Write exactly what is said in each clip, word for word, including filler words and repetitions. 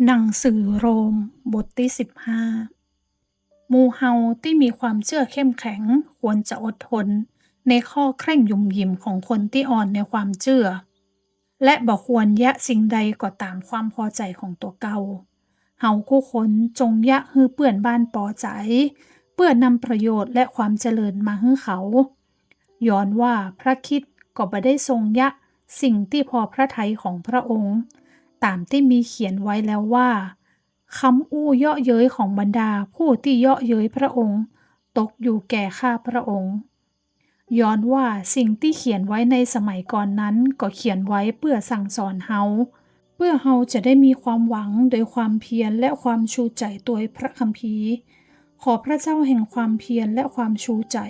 หนังสือโรม บทตี้สิบห้า หมู่เฮาตี้มีความเจื้อเข้มแข็งควรจะอดทนในข้อเคร่งหยุ่มหยิมของคนตี้อ่อนในความเจื้อ และบ่ควรเยียะสิ่งใดก็ต๋ามความปอใจ๋ของตั๋วเก่า เฮากู้คนจงเยียะหื้อเปื้อนบ้านปอใจ๋ เปื้อนำประโยชน์และความเจริญมาหื้อเขา ย้อนว่าพระคริสต์ก็บ่ได้ทรงเยียะสิ่งตี้พอพระทัยของพระองค์ ต๋ามตี้มีเขียนไว้แล้วว่า กำอู้เยาะเย้ยของบรรดาผู้ตี้เยาะเย้ยพระองค์ ตกอยู่แก่ข้าพระองค์ ย้อนว่าสิ่งตี้เขียนไว้ในสมัยก่อนนั้นก็เขียนไว้เปื้อสั่งสอนเฮา เปื้อเฮาจะได้มีความหวังโดยความเพียรและความชูใจ๋ตวยพระคัมภีร์ ขอพระเจ้าแห่งความเพียรและความชูใจ๋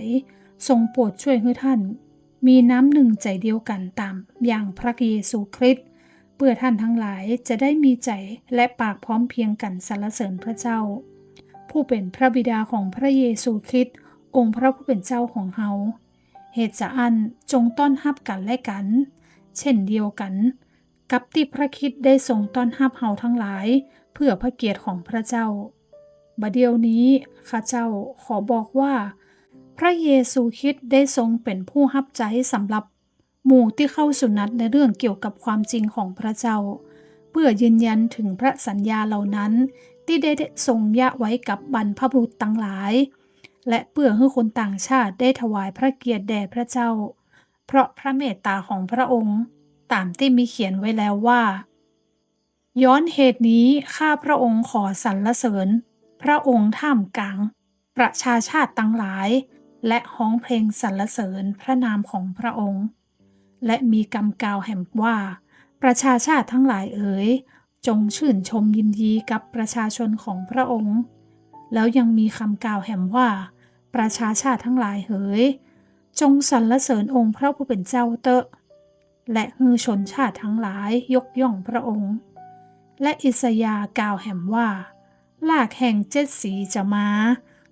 ทรงโปรดช่วยหื้อท่าน มีน้ำหนึ่งใจ๋เดียวกั๋นต๋ามอย่างพระเยซูคริสต์ เปื้อท่านทั้งหลายจะได้มีใจ๋และปากพร้อมเพรียงกั๋นสรรเสริญพระเจ้า ผู้เป๋นพระบิดาของพระเยซูคริสต์ องค์พระผู้เป๋นเจ้าของเฮา เหตุจาอั้นจงต้อนฮับกั๋นและกั๋น เช่นเดียวกั๋นกับตี้พระคริสต์ได้ทรงต้อนฮับเฮาทั้งหลาย เปื้อพระเกียรติของพระเจ้า บ่าเดี่ยวนี้ข้าเจ้าขอบอกว่า พระเยซูคริสต์ได้ทรงเป๋นผู้ฮับใจ๊สำหรับหมู่ตี้เข้าสุนัตในเรื่องเกี่ยวกับความจริงของพระเจ้า เปื้อยืนยันเถิงพระสัญญาเหล่านั้นตี้ได้ทรงเยียะไว้กับบรรพบุรุษตังหลาย และเปื้อหื้อคนต่างชาติได้ถวายพระเกียรติแด่พระเจ้า เพราะพระเมตต๋าของพระองค์ ต๋ามตี้มีเขียนไว้แล้วว่า ย้อนเหตุนี้ข้าพระองค์ขอสรรเสริญพระองค์ท่ามกลางประชาชาติตังหลาย และฮ้องเพลงสรรเสริญพระนามของพระองค์ และมีกำกล่าวแหมว่า ประชาชาติทั้งหลายเอ๋ย จงชื่นชมยินดีกับประชาชนของพระองค์ แล้วยังมีกำกล่าวแหมว่า ประชาชาติทั้งหลายเหย จงสรรเสริญองค์พระผู้เป๋นเจ้าเต๊อะ และหื้อชนชาติทั้งหลายยกย่องพระองค์ และอิสยาห์กล่าวแหมว่า รากแห่งเจ็ดสีจะมา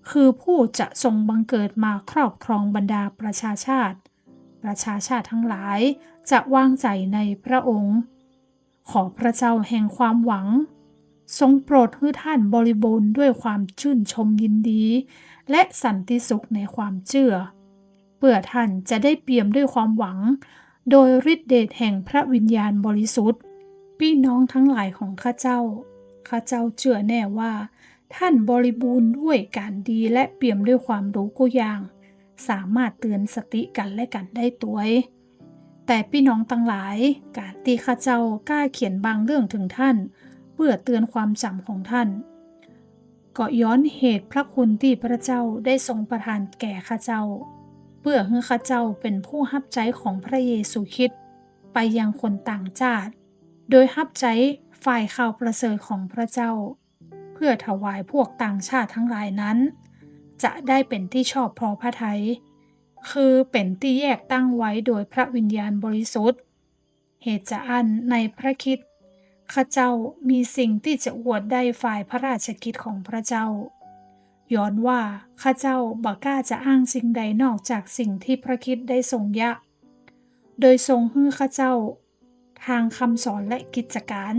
คือผู้จะทรงบังเกิดมาครอบครองบรรดาประชาชาติ ประชาชาติทั้งหลายจะวางใจ๋ในพระองค์ ขอพระเจ้าแห่งความหวัง ทรงโปรดหื้อท่านบริบูรณ์ด้วยความชื่นชมยินดี และสันติสุขในความเจื้อ เปื้อท่านจะได้เปี่ยมด้วยความหวัง โดยฤทธิ์เดชแห่งพระวิญญาณบริสุทธิ์ ปี้น้องทั้งหลายของข้าเจ้า ข้าเจ้าเจื้อแน่ว่า ท่านบริบูรณ์ด้วยก๋านดีและเปี่ยมด้วยความรู้กู้อย่าง สามารถเตือนสติกั๋นและกั๋นได้ตวย แต่ปี้น้องตังหลาย ก๋านตี้ข้าเจ้าก้าเขียนบางเรื่องเถิงท่าน เปื้อเตือนความจ๋ำของท่าน ก็ย้อนเหตุพระคุณตี้พระเจ้าได้ทรงประทานแก่ข้าเจ้า เปื้อหื้อข้าเจ้าเป๋นผู้ฮับใจ๊ของพระเยซูคริสต์ไปยังคนต่างจ้าติ โดยฮับใจ๊ฝ่ายข่าวประเสริฐของพระเจ้า เปื้อถวายพวกต่างจ้าติตังหลายนั้น จะได้เป๋นตี้ชอบพอพระทัย คือเป๋นตี้แยกตั้งไว้โดยพระวิญญาณบริสุทธิ์ เหตุจาอั้นในพระคริสต์ ข้าเจ้ามีสิ่งตี้จะอวดได้ฝ่ายพระราชกิจของพระเจ้า ย้อนว่าข้าเจ้าบ่ก้าจะอ้างสิ่งใดนอกจากสิ่งตี้พระคริสต์ได้ทรงเยียะ โดยทรงหื้อข้าเจ้า ทางคำสอนและกิจก๋าน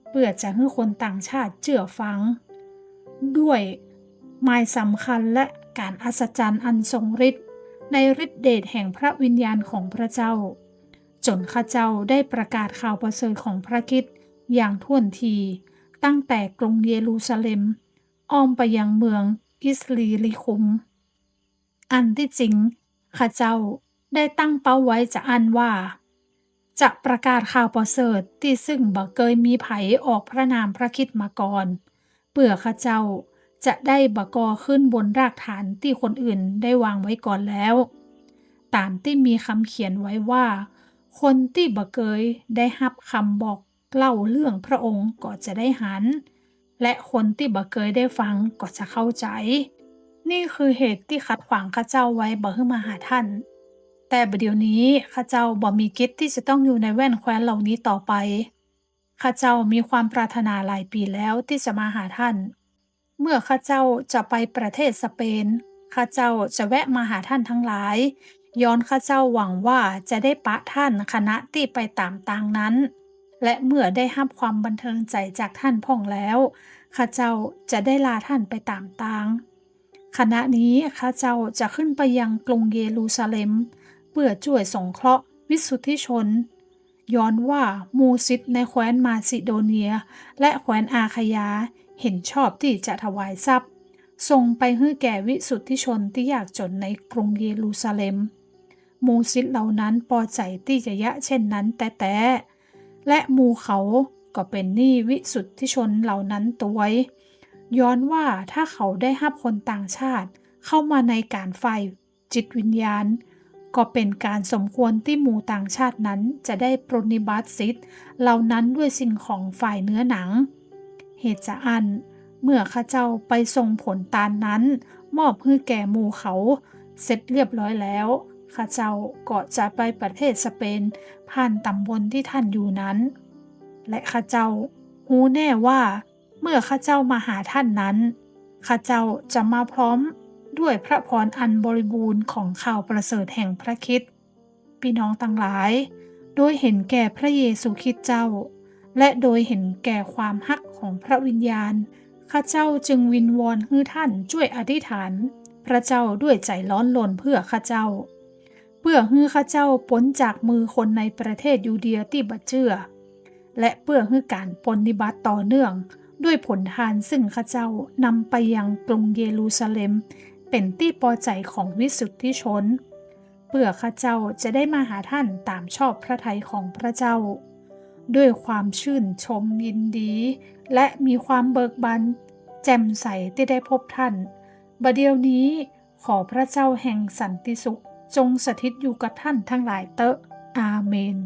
เปื้อจะหื้อคนต่างจ้าติเจื้อฟัง ด้วยมายสำคัญและก๋านอัศจรรย์อันทรงฤทธิ์ ในฤทธิ์เดชแห่งพระวิญญาณของพระเจ้า จ๋นข้าเจ้าได้ประกาศข่าวประเสริฐของพระคริสต์อย่างถ้วนที ตั้งแต่กรุงเยรูซาเล็ม อ้อมไปยังเมืองอิลลีคุม อันตี้จริงข้าเจ้าได้ตั้งเป้าไว้จาอั้นว่า จะประกาศข่าวประเสริฐตี้ซึ่งบ่เกยมีใผออกพระนามพระคริสต์มาก่อน เปื้อข้าเจ้าจะได้บ่ก่อขึ้นบนรากฐานตี้คนอื่นได้วางไว้ก่อนแล้ว ต๋ามตี้มีกำเขียนไว้ว่า คนตี้บ่เกยได้ฮับกำบอกเล่าเรื่องพระองค์ก็จะได้หัน และคนตี้บ่เกยได้ฟังก็จะเข้าใจ๋ นี่คือเหตุตี้ขัดขวางข้าเจ้าไว้บ่หื้อมาหาท่าน แต่บ่าเดี่ยวนี้ข้าเจ้าบ่มีกิจตี้จะต้องอยู่ในแว่นแคว้นเหล่านี้ต่อไป ข้าเจ้ามีความปรารถนาหลายปี๋แล้วตี้จะมาหาท่าน เมื่อข้าเจ้าจะไปประเทศสเปน ข้าเจ้าจะแวะมาหาท่านตังหลาย ย้อนข้าเจ้าหวังว่าจะได้ปะท่านขณะตี้ไปต๋ามตางนั้น และเมื่อได้ฮับความบันเทิงใจ๋จากท่านพ่องแล้ว ข้าเจ้าจะได้ลาท่านไปต๋ามตาง ขณะนี้ข้าเจ้าจะขึ้นไปยังกรุงเยรูซาเล็ม เปื้อจ้วยสงเคราะห์วิสุทธิชน ย้อนว่าหมู่ศิษย์ในแคว้นมาซิโดเนียและแคว้นอาคายาเห็นชอบตี้จะถวายทรัพย์ ส่งไปหื้อแก่วิสุทธิชนตี้ยากจ๋นในกรุงเยรูซาเล็ม หมู่ศิษย์เหล่านั้นปอใจ๋ตี้จะเยียะเช่นนั้นแต๊ๆ และหมู่เขาก็เป๋นหนี้วิสุทธิชนเหล่านั้นตวย ย้อนว่าถ้าเขาได้ฮับคนต่างชาติเข้ามาในก๋านฝ่ายจิตวิญญาณ ก็เป๋นก๋านสมควรตี้หมู่ต่างชาตินั้นจะได้ปรนนิบัติศิษย์เหล่านั้นด้วยสิ่งของฝ่ายเนื้อหนัง เหตุจาอั้น เมื่อข้าเจ้าไปส่งผลตานนั้น มอบหื้อแก่หมู่เขาเสร็จเรียบร้อยแล้ว ข้าเจ้าก็จะไปประเทศสเปน ผ่านต๋ำบลตี้ท่านอยู่นั้น และข้าเจ้าฮู้แน่ว่า เมื่อข้าเจ้ามาหาท่านนั้น ข้าเจ้าจะมาพร้อมด้วยพระพรอันบริบูรณ์ของข่าวประเสริฐแห่งพระคริสต์ ปี้น้องตังหลาย โดยเห็นแก่พระเยซูคริสต์เจ้า และโดยเห็นแก่ความฮักของพระวิญญาณ ข้าเจ้าจึงวิงวอนหื้อท่านจ้วยอธิษฐานพระเจ้าด้วยใจ๋ร้อนรนเพื่อข้าเจ้า เปื้อหื้อข้าเจ้าป๊นจากมือคนในประเทศยูเดียตี้บ่เจื้อ และเปื้อหื้อก๋านปรนนิบัติต่อเนื่องด้วยผลทานซึ่งข้าเจ้านำไปยังกรุงเยรูซาเล็ม เป๋นตี้ปอใจ๋ของวิสุทธิชน เปื้อข้าเจ้าจะได้มาหาท่านต๋ามชอบพระทัยของพระเจ้า ด้วยความชื่นชมยินดี และมีความเบิกบานแจ่มใสตี้ได้พบท่าน บ่าเดี่ยวนี้ ขอพระเจ้าแห่งสันติสุขจงสถิตอยู่กับท่านทั้งหลายเต๊อะ อาเมน